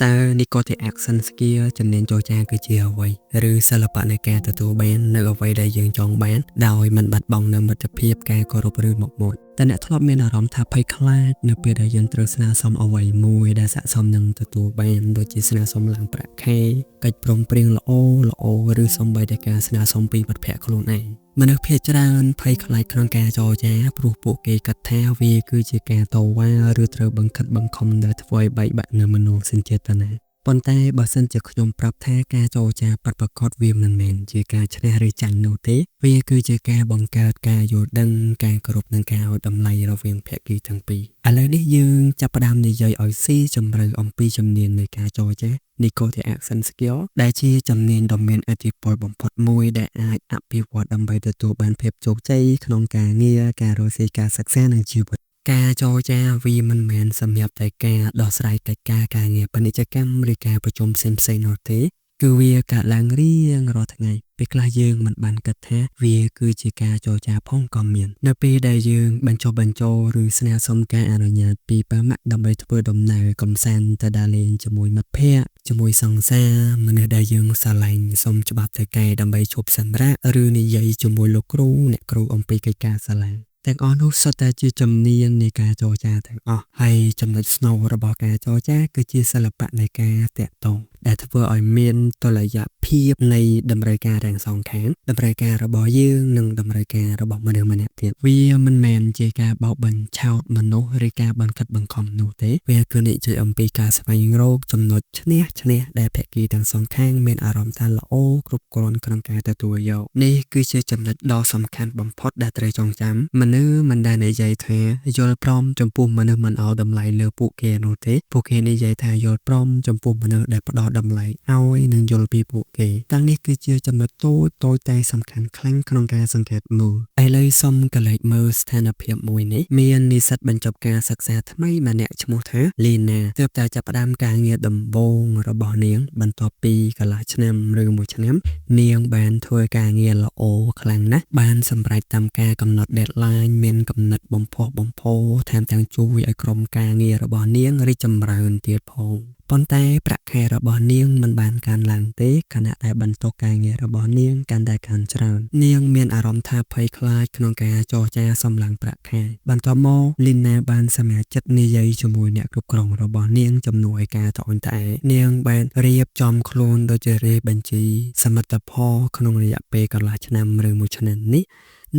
តើ Negotiation Skill ជំនាញចរចាគឺជាអ្វីឬសិល្បៈនៃការទទួលបាននូវអ្វីដែលយើងចង់បានដោយមិនបាត់បង់នូវមិត្តភាពការគោរពឬមុខមាត់តើអ្នកធ្លាប់មានអារម្មណ៍ថាភ័យខ្លាចនៅពេលដែលយើងត្រូវស្នើសុំអ្វីមួយដែលស័ក្តិសមនឹងទទួលបានដូចជាស្នើសុំឡើងប្រាក់ខែកិច្ចព្រមព្រៀងល្អល្អឬសូម្បីតែការស្នើសុំពីមិត្តភក្តិខ្លួនឯងមនុស្សភាគច្រើនភ័យខ្លាចក្នុងការចរចាព្រោះពួកគេគិតថាវាគឺជាការតវ៉ាឬត្រូវបង្ខិតបង្ខំដែលធ្វើឲ្យបែកបាក់នូវមនោសញ្ចេតនាប៉ុន្តែបើសិនជាខ្ញុំប្រាប់ថាការចរចាពិតប្រាកដវាមិនមែនជាការឈ្នះឬចាញ់នោះទេវាគឺជាការបង្កើតការយល់ដឹងការគោរពនិងការឲ្យតម្លៃរវាងភាគីទាំងពីរឥឡូវនេះយើងចាប់ផ្ដើមនិយាយឲ្យស៊ីជម្រៅអំពីជំនាញនៃការចរចា Negotiation Skill ដែលជាជំនាញដ៏មានឥទ្ធិពលបំផុតមួយដែលអាចអភិវឌ្ឍដើម្បីទទួលបានភាពជោគជ័យក្នុងការងារការរកស៊ីការសិក្សានិងជីវិតការចរចាវាមិនមែនសម្រាប់តែការដោះស្រាយកិច្ចការការងារពាណិជ្ជកម្មឬការប្រជុំផ្សេងៗនោះទេគឺវាកើតឡើងរៀងរាល់ថ្ងៃពេលខ្លះយើងមិនបានគិតថាវាគឺជាការចរចាផងក៏មាននៅពេលដែលយើងបញ្ចុះបញ្ចូលឬស្នើសុំការអនុញ្ញាតពីប៉ាម៉ាក់ដើម្បីធ្វើដំណើរកម្សាន្តទៅដើរលេងជាមួយមិត្តភ័ក្តិជាមួយសង្សារមនុស្សដែលយើងស្រឡាញ់សុំច្បាប់ថៅកែដើម្បីឈប់សម្រាកឬនិយាយជាមួយលោកគ្រូអ្នកគ្រូអំពីកិច្ចការសាលាទាំងអស់នោះសុទ្ធតែជាជំនាញនៃការចរចាទាំងអស់ហើយចំណុចស្នូលរបស់ការចរចាគឺជាសិល្បៈនៃការតាក់ទងដែលធ្វើឲ្យមានតុល្យភាពនៃតម្រូវការទាំងសងខាងតម្រូវការរបស់យើងនិងតម្រូវការរបស់មនុស្សម្នាក់ទៀតវាមិនមែនជាការបោកបញ្ឆោតមនុស្សឬការបង្ខិតបង្ខំនោះទេវាគឺនិយាយអំពីការស្វែងរកចំណុចឈ្នះឈ្នះដែលភាគីទាំងសងខាងមានអារម្មណ៍ថាល្អគ្រប់គ្រាន់ក្នុងការទទួលយកនេះគឺជាចំណុចដ៏សំខាន់បំផុតដែលត្រូវចងចាំមនុស្សមិនដែលនិយាយថាយល់ព្រមចំពោះមនុស្សមិនឲ្យតម្លៃលើពួកគេនោះទេពួកគេនិយាយថាយល់ព្រមចំពោះមនុស្សដែលផ្ដល់តម្លៃឲ្យនិងយល់ពីពួកគេទាំងនេះគឺជាចំណុចតូចតូចតែសំខាន់ខ្លាំងក្នុងការសង្កេតមើលឥឡូវសូមកលេចមើលស្ថានភាពមួយនេះមាននិស្សិតបញ្ចប់ការសិក្សាថ្មីម្នាក់ឈ្មោះថាលីណាទើបតែចាប់ផ្ដើមការងារដំបូងរបស់នាងបន្ទាប់ពីកន្លះឆ្នាំឬមួយឆ្នាំនាងបានធ្វើការងារល្អខ្លាំងណាស់បានសម្រេចតាមការកំណត់ deadline មានកំណត់បំផុសបំផុលថែមទាំងជួយឲ្យក្រុមការងាររបស់នាងរីកចម្រើនទៀតផងប៉ុន្តែប្រាក់ខែរបស់នាងមិនបានកើនឡើងទេខណៈដែលបន្ទុកការងាររបស់នាងកាន់តែកើនច្រើននាងមានអារម្មណ៍ថាភ័យខ្លាចក្នុងការចរចាសំឡើងប្រាក់ខែបន្ទាប់មកលីណាបានសម្រេចចិត្តនិយាយជាមួយអ្នកគ្រប់គ្រងរបស់នាងជំនួសឲ្យការត្អូញត្អែរនាងបានរៀបចំខ្លួនដូចជារេបញ្ជីសមិទ្ធផលក្នុងរយៈពេលកន្លះឆ្នាំឬមួយឆ្នាំនេះ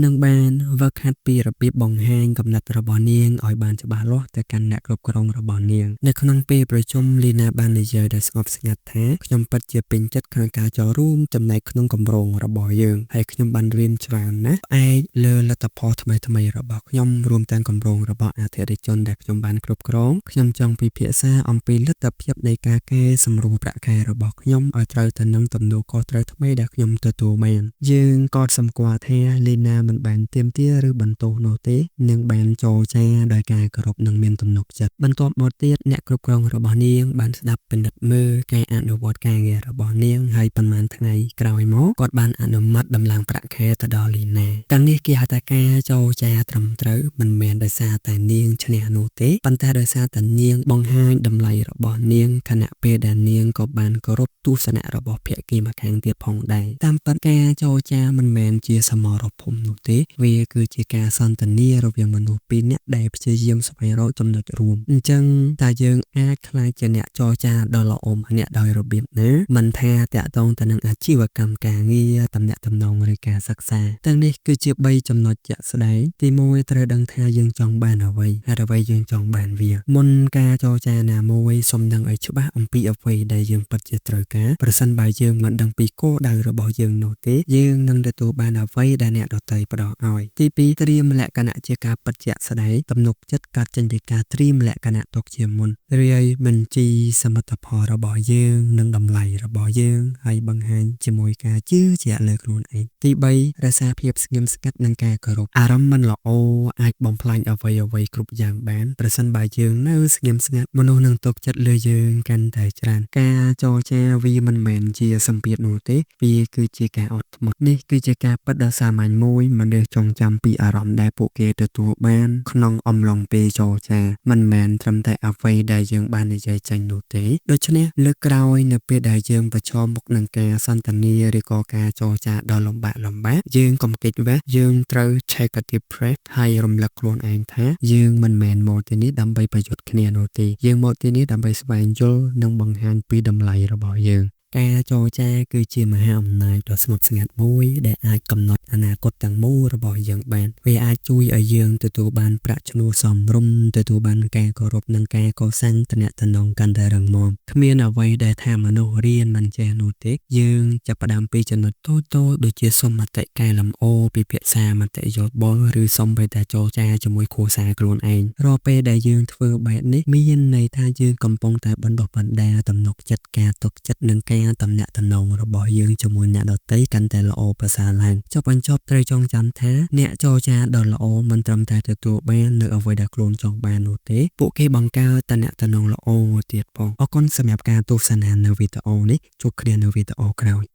នឹងបានហ្វឹកហាត់ពីរបៀបបង្ហាញកំណត់របស់នាងឲ្យបានច្បាស់លាស់ទៅកាន់អ្នកគ្រប់គ្រងរបស់នាងនៅក្នុងពេលប្រជុំលីណាបាននិយាយដោយស្ងប់ស្ងាត់ថាខ្ញុំពិតជាពេញចិត្តក្នុងការចូលរួមចំណែកក្នុងគម្រោងរបស់យើងហើយខ្ញុំបានរៀនច្រើនណាស់ផ្អែកលើលទ្ធផលថ្មីៗរបស់ខ្ញុំរួមទាំងគម្រោងរបស់អតិថិជនដែលខ្ញុំបានគ្រប់គ្រងខ្ញុំចង់ពិភាក្សាអំពីលទ្ធភាពនៃការកែសម្រួលប្រាក់ខែរបស់ខ្ញុំឲ្យត្រូវទៅនឹងទំនួលខុសត្រូវថ្មីដែលខ្ញុំទទួលបានយើងក៏សម្គាល់ថាលីណាមិនបានទាមទារឬបន្ទោសនោះទេនាងបានចរចាដោយការគោរពនិងមានទំនុកចិត្តបន្ទាប់មកទៀតអ្នកគ្រប់គ្រងរបស់នាងបានស្ដាប់ពិនិត្យមើលការអនុវត្តការងាររបស់នាងហើយប៉ុន្មានថ្ងៃក្រោយមកគាត់បានអនុម័តដំឡើងប្រាក់ខែទៅដល់លីណាទាំងនេះគេហៅថាការចរចាត្រឹមត្រូវមិនមែនដោយសារតែនាងឈ្នះនោះទេប៉ុន្តែដោយសារតែនាងបង្ហាញតម្លៃរបស់នាងខណៈពេលដែលនាងក៏បានគោរពទស្សនៈរបស់ភាគីម្ខាងទៀតផងដែរតាមពិតការចរចាមិនមែនជាសមរភូមិនោះទេវាគឺជាការសន្ទនារវាងមនុស្សពីរនាក់ដែលព្យាយាមស្វែងរកចំណុចរួមអញ្ចឹងតើយើងអាចក្លាយជាអ្នកចរចាដ៏ល្អម្នាក់ដោយរបៀបណាមិនថាតាក់ទងទៅនឹងអាជីវកម្មការងារតំណែងតំណងឬការសិក្សាទាំងនេះគឺជា3ចំណុចជាក់ស្ដែងទី1ត្រូវដឹងថាយើងចង់បានអ្វីហើយអ្វីយើងចង់បានវាមុនការចរចាណាមួយសូមដឹងឲ្យច្បាស់អំពីអ្វីដែលយើងពិតជាត្រូវការប្រសិនបើយើងមិនដឹងពីគោលដៅរបស់យើងនោះទេយើងនឹងទទួលបានអ្វីដែលអ្នកដទៃផ្ដល់ឲ្យទី2ត្រៀមលក្ខណៈជាការពិតជាក់ស្ដែងទំនុកចិត្តកើតចេញពីការត្រៀមលក្ខណៈទុកជាមុនរាយបញ្ជីសមិទ្ធផលរបស់យើងនិងតម្លៃរបស់យើងហើយបង្ហាញជាមួយការជឿជាក់លើខ្លួនឯងទី3រក្សាភាពស្ងៀមស្ងាត់និងការគោរពអារម្មណ៍មិនល្អអាចបំផ្លាញអ្វីអ្វីគ្រប់យ៉ាងបានប្រសិនបើយើងនៅស្ងៀមស្ងាត់មនុស្សនឹងទុកចិត្តលើយើងកាន់តែច្រើនការចរចាវាមិនមែនជាសម្ពាធនោះទេវាគឺជាការអត់ធ្មត់នេះគឺជាការពិតដ៏សាមញ្ញមួយ មនុស្សចងចាំពីអារម្មណ៍ដែលពួកគេទទួលបានក្នុងអំឡុងពេលចរចាមិនមែនត្រឹមតែអ្វីដែលយើងបាននិយាយចេញនោះទេដូច្នេះលើកក្រោយនៅពេលដែលយើងប្រឈមមុខនឹងការសន្ទនាឬក៏ការចរចាដ៏លំបាកៗយើងកុំគេចវេះយើងត្រូវ take a deep breath ហើយរំលឹកខ្លួនឯងថាយើងមិនមែនមកទីនេះដើម្បីប្រយុទ្ធគ្នានោះទេយើងមកទីនេះដើម្បីស្វែងយល់និងបង្ហាញពីតម្លៃរបស់យើងការចរចាគឺជាមហាអំណាចដ៏ស្ងប់ស្ងាត់មួយដែលអាចកំណត់អនាគតទាំងមូលរបស់យើងបានវាអាចជួយឲ្យយើងទទួលបានប្រាក់ឈ្នួលសមរម្យទទួលបានការគោរពនិងការកសាងទំនាក់ទំនងកាន់តែរឹងមាំគ្មានអ្វីដែលថាមនុស្សរៀនមិនចេះនោះទេយើងចាប់ផ្ដើមពីចំណុចតូចៗដូចជាសុំមតិកែលម្អពិភាក្សាមតិយោបល់ឬសូម្បីតែចរចាជាមួយគ្រួសារខ្លួនឯងរាល់ពេលដែលយើងធ្វើបែបនេះមានន័យថាយើងកំពុងតែបណ្ដុះបណ្ដាលទំនុកចិត្តការទុកចិត្តនិងការទំនាក់ទំនងរបស់យើងជាមួយអ្នកដទៃកាន់តែល្អប្រសើរឡើងចុះបញ្ចប់ត្រូវចងចាំថាអ្នកចរចាដ៏ល្អមិនត្រឹមតែទទួលបាននៅអ្វីដែលខ្លួនចង់បាននោះទេពួកគេបង្កើតទំនាក់ទំនងល្អទៀតផងអរគុណសម្រាប់ការទស្សនានៅវីដេអូនេះជួបគ្នានៅវីដេអូក្រោយ។